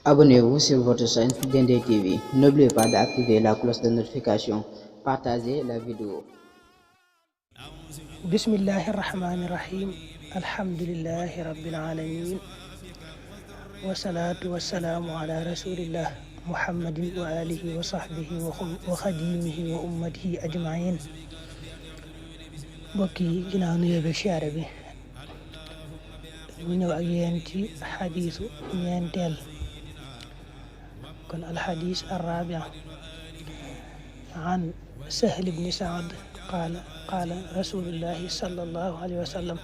Abonnez-vous sur votre chaîne Dendé TV. N'oubliez pas d'activer la cloche de notification. Partagez la vidéo. Bismillahi rahmani rahim. Alhamdulillahi rabbil alamin. Wassalatu wassalamu ala rasulillah Muhammadin wa alihi wa sahbihi wa khadimihi wa ummatihi ajmain. Mbokk yi ginnaaw nuyoo beeg siyaare bi ñu ñëw ak yéen ci xadiisu ñeenteel kon alxadiis arraabi an Sahl ibni Saad qaala rasulullahi sallallahu alayhi wa sallam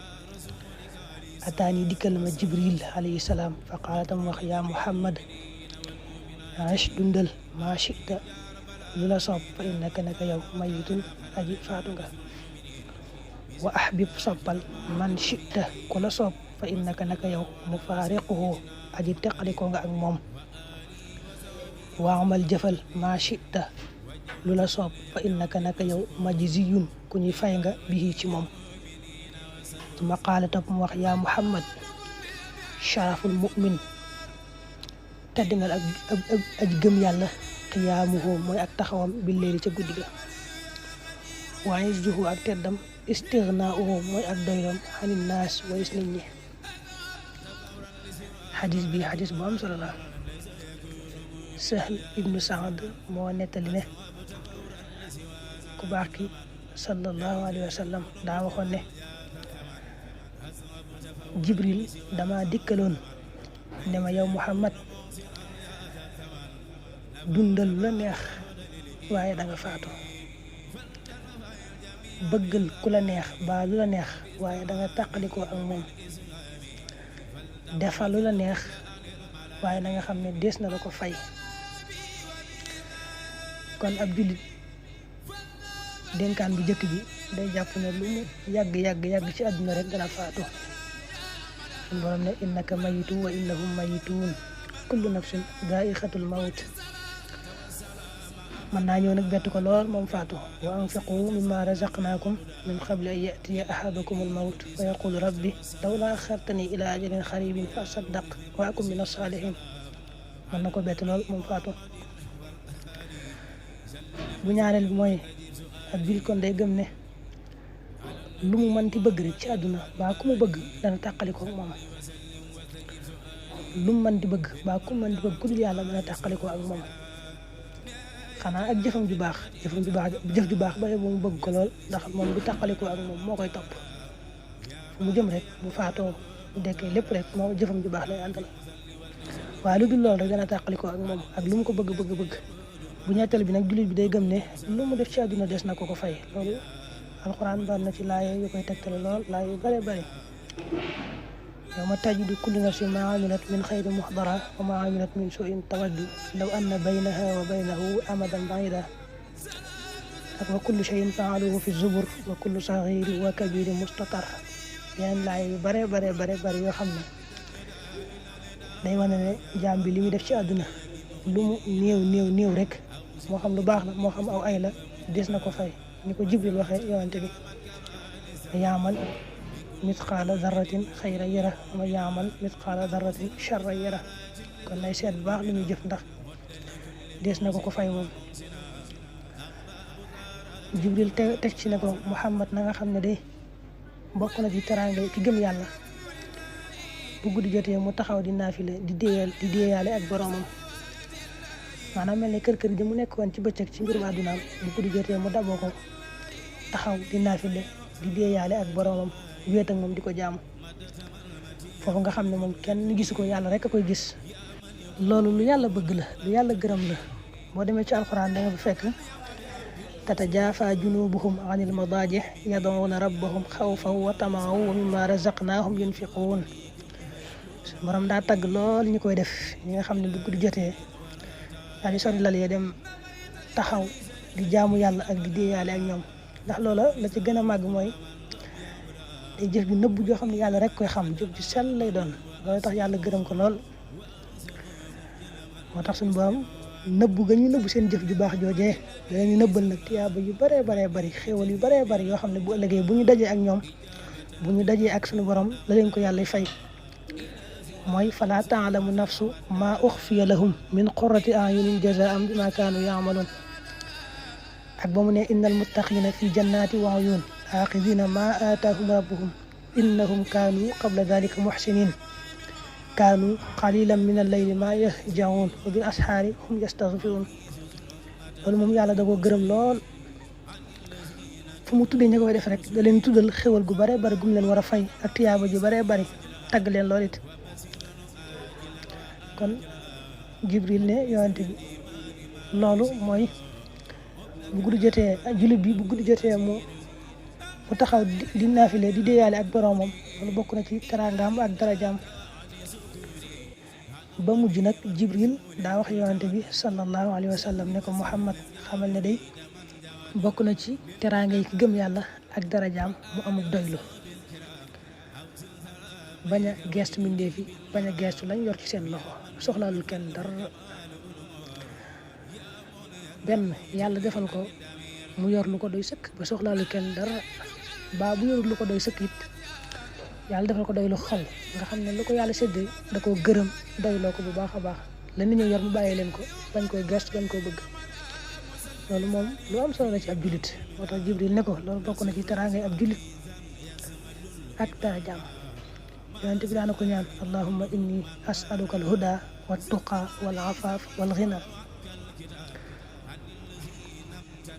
ataani dikkal ma Jibril alayhi salaam fa qaala tam wax yaa Muhammad aish dundal maa chita lu la soob fa innaka naka yow mayitun aji faatu nga wa ahbib soppal man chita ku la soob fa innaka naka yow mufaariquhu aji teqalikoo nga ak moom wa amal jëfal maa chita lu la soob fa innaka naka yow majziyun ku ñuy fay nga bii ci moom ma qaala topp mu wax yaa Muhammad sharaful mu'min tedd nga ak aj gëm yàlla qiyaamuhu mooy ak taxawam bi leeli ca guddi ga wa izzuhu ak teddam istignaa'uhu mooy ak doyloom xanin naas wayis nit ñi xadis bi xadis bu am solo la. Sahl ibnu Saad moo nettali ne ku baax ki sallallahu alayhi wa sallam daa waxoon ne Jibril dama dikkaloon ne ma yow Muhammad dundal lu la neex waaye da nga faatu bëggal ku la neex ba lu la neex waaye da nga tàqalikoo ak moom defal lu la neex waaye da nga xam ne des na la ko fay kon ab jullit dénkaan bu jëkk bi day jàpp ne lu mu yàgg ci àdduna rek dana faatu suñu borom ne innaka mayitu wa innahum mayituun kullu nafsin daa'iqatul mawt mën naa ñëw nag bett ko lool moom faatu wa anfiqu mimma razaqnaakum min qabli an ya'tiya ahadakumul mawt fa yaqul rabbi lawlaa axartani ila ajalin qaribin fa asaddaq wa akun mina saalihin mën na ko bett lool moom faatu bu ñaareel bi mooy ak bil kon day gëm ne lu mu mënti bëgg rek ci àdduna baa ku mu bëgg dana tàqalikoo ak moom lu mu mënti bëgg baa ku mu mënti bëgg ku dul yàlla dana tàqalikoo ak moom xanaa ak jëf ju baax ba mu bëgg ko lool ndax moom du tàqalikoo ak moom moo koy topp fu mu jëm rek bu faatoo bu dekkee lépp rek moom jëfam ju baax lay àndal waaye lu dul lool rek dana tàqalikoo ak moom ak lu mu ko bëgg bu ñetteel bi nag jullit bi day gëm ne lu mu def ci àdduna des na ko fay loolu alxuraan bari na ci laaya yu koy tegtale lool laaya yu bare bari yawma tajidu kullu nafsin ma amilat min xayrin muhdara wa ma amilat min su'in tawaddu law anna baynaha wa baynahu amadan ba'ida ak wa kullu shay'in fa'aluhu fi zubur wa kullu saghirin wa kabirin mustatar yeneen laaya yu bare bari yoo xam ne day wane ne jaam bi li muy def ci àdduna lu mu néew rek moo xam lu baax la moo xam aw ay la des na ko fay ni ko Jibril waxee yonante bi yaamal misqaala darratin xayra yara ma yaamal misqaala darratin charra yara kon nay seet bu baax li muy jëf ndax des na ko fay moom Jibril teg ci ne ko Muhammad na nga xam ne de bokk na ci teraanga ki gëm yàlla bu guddi jotee mu taxaw di naafile di déeyaale ak boromam maanaam mel ne kër ji mu nekkoon ci bëccëg ci mbirum àddunaam bu guddi jotee mu daboo ko taxaw di naafile di déeyaale ak boromam wéet ak moom di ko jaamu foofu nga xam ne moom kenn gisu ko yàlla rek a koy gis loolu lu yàlla bëgg la lu yàlla gërëm la boo demee ci alxuraan da nga bu fekk tatajaafa junubuhum anil madaaji yad'uuna rabbahum xawfan wa tama'an wa mimma razaqnaahum yunfiquun borom daa tagg lool ñi koy def ñi nga xam ne bu guddi jotee daal di sori lal ya dem taxaw di jaamu yàlla ak di déeyaale ak ñoom ndax loola la ci gën a màgg mooy day jëf ju nëbb joo xam ne yàlla rek koy xam jëf ju sell lay doon loolu tax yàlla gërëm ko lool moo tax suñu borom nëbbu ga ñu nëbbu seen jëf ju baax joojee danañu nëbbal nag tiyaaba yu baree bari xéewal yu baree bari yoo xam ne bu ëllëgee bu ñu dajee ak ñoom bu ñu dajee ak suñu borom la leen ko yàlla fay mooy fala taalamu nafsu ma uxfiya lahum min qurrati ayunin jazaan bima kaanu yaamaluun ak ba mu ne innal muttaqina fi jannati wa uyun aaxidina ma aataahum rabbuhum innahum kaanu qabla dalika muxsinin kaanu qalilan min al-layli ma yahjaun wa bil asxaari hum yastaghfirun loolu moom yàlla da koo gërëm lool fu mu tuddee ña koy def rek da leen tuddal xéwal gu bare bari gum leen war a fay ak tiyaaba ju bare bari tagg leen lool it kon Jibril ne yonent bi loolu mooy bu guddi jotee jullit bi bu guddi jotee mu taxaw di naafile di déyaale ak boroomam loolu bokk na ci teraangaam ak darajaam ba mujj nag Jibril daa wax yonent bi sallallahu alayhi wa sallam ne ko Muhammad xamal ne day bokk na ci teraanga yi ki gëm yàlla ak darajaam mu amul doylu bañ a geestu mbindeef yi bañ a geestu lañ yor ci seen loxo soxlaalul kenn dara benn yàlla defal ko mu yor lu ko doy sëkk ba soxlaalul kenn dara ba bu yorul lu ko doy sëkk it yàlla defal ko doy lu xol nga xam ne lu ko yàlla séddee da koo gërëm doyloo ko bu baax a baax la nit ñi yor mu bàyyi leen ko bañ koy geestu bañ koo bëgg loolu moom lu am solo la ci ab jullit moo tax Jibril ne ko loolu bokk na ci teraangay ab jullit ak darajaam yonent bi daana ko ñaan allahumma inni as'aluka al-huda wa tuqa wal afaaf wal ghina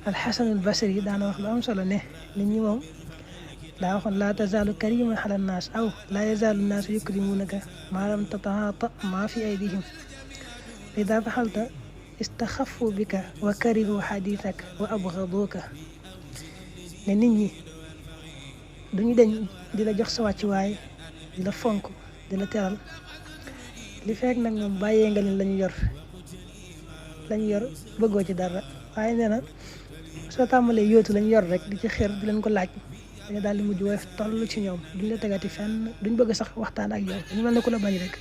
al-Hasan al-Basri daana wax lu am solo ne nit ñi moom daa waxoon laa tazaalu kariman ala nnaas aw laa yazaalu nnaasu yukrimunaka maa lam tataata maa fi aydihim idaa faxalta istaxafu bika wa karihu xadiisak wa abgaduuka ne nit ñi duñu deñ di la jox sa wàccuwaay di la fonk di la teral li fekk nag moom bàyyee nga leen lañu yor bëggoo ci dara waaye nee na soo tàmbalee yóotu lañu yor rek di ci xër di leen ko laaj danga daal di mujj woyof toll ci ñoom duñ la tegati fenn duñ bëgg sax waxtaan ak yow dañu mel ne ku la bañ rek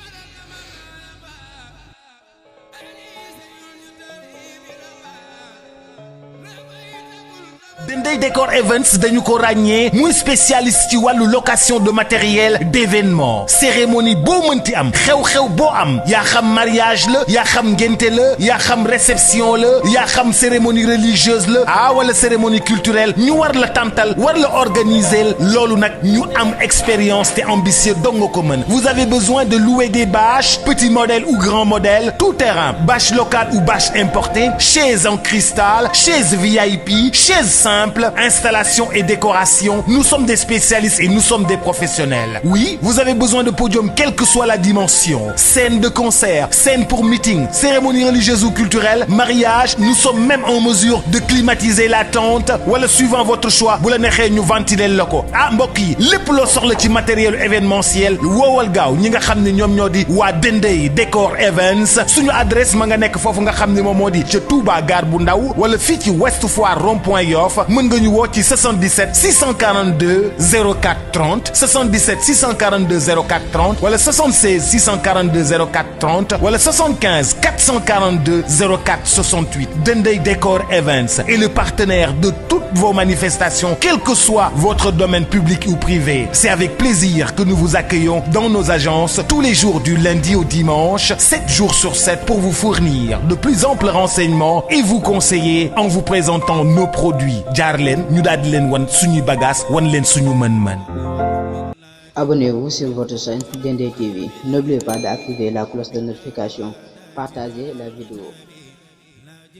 Dendey Décor Events dañu ko ràññee muy spécialiste ci wàllu location de matériel d'événement cérémonie boo mënti am xew-xew boo am yaa xam mariage la yaa xam ngénte la yaa xam réception la yaa xam cérémonie religieuse la wala cérémonie culturelle ñu war la tàntal war la organiser loolu nag ñu am expérience te ambitieux dong nga ko mën vous avez besoin de louer des bâches petits modèles ou grands modèles tout terrain bâche locale ou bâche importée chaises en cristal chaises VIP chaises simples installation et décoration nous sommes des spécialistes et nous sommes des professionnels oui vous avez besoin de podium quelle que soit la dimension scène de concert scène pour meeting cérémonie religieuse ou culturelle mariage nous sommes même en mesure de climatiser la tente wala suivant votre choix bu la neexee ñu ventiler la ko mbokk yi lépp loo soxla ci matériel événementiel woowal gaaw ñi nga xam ne ñoom ñoo di waa Dendey Décor Events suñu adresse ma nga nekk foofu nga xam ne moom moo di ca Touba gare bu ndaw wala fii ci Ouest Foire rond-point Yoff mën nga ñu woo ci 77 642 04 30 77 642 04 30 wala 76 642 04 30 wala 75 442 04 68 Dendey Décor Events est le partenaire de toutes vos manifestations quel que soit votre domaine public ou privé c'est avec plaisir que nous vous accueillons dans nos agences tous les jours du lundi au dimanche 7 jours sur 7 pour vous fournir de plus amples renseignements et vous conseiller en vous présentant nos produits jaar leen ñu daal di leen wan suñuy bagages wan leen suñu mën-mën. Abonnez-vous sur votre chaîne Dendey TV. N'oubliez pas d'activer la cloche de notification. Partagez la vidéo.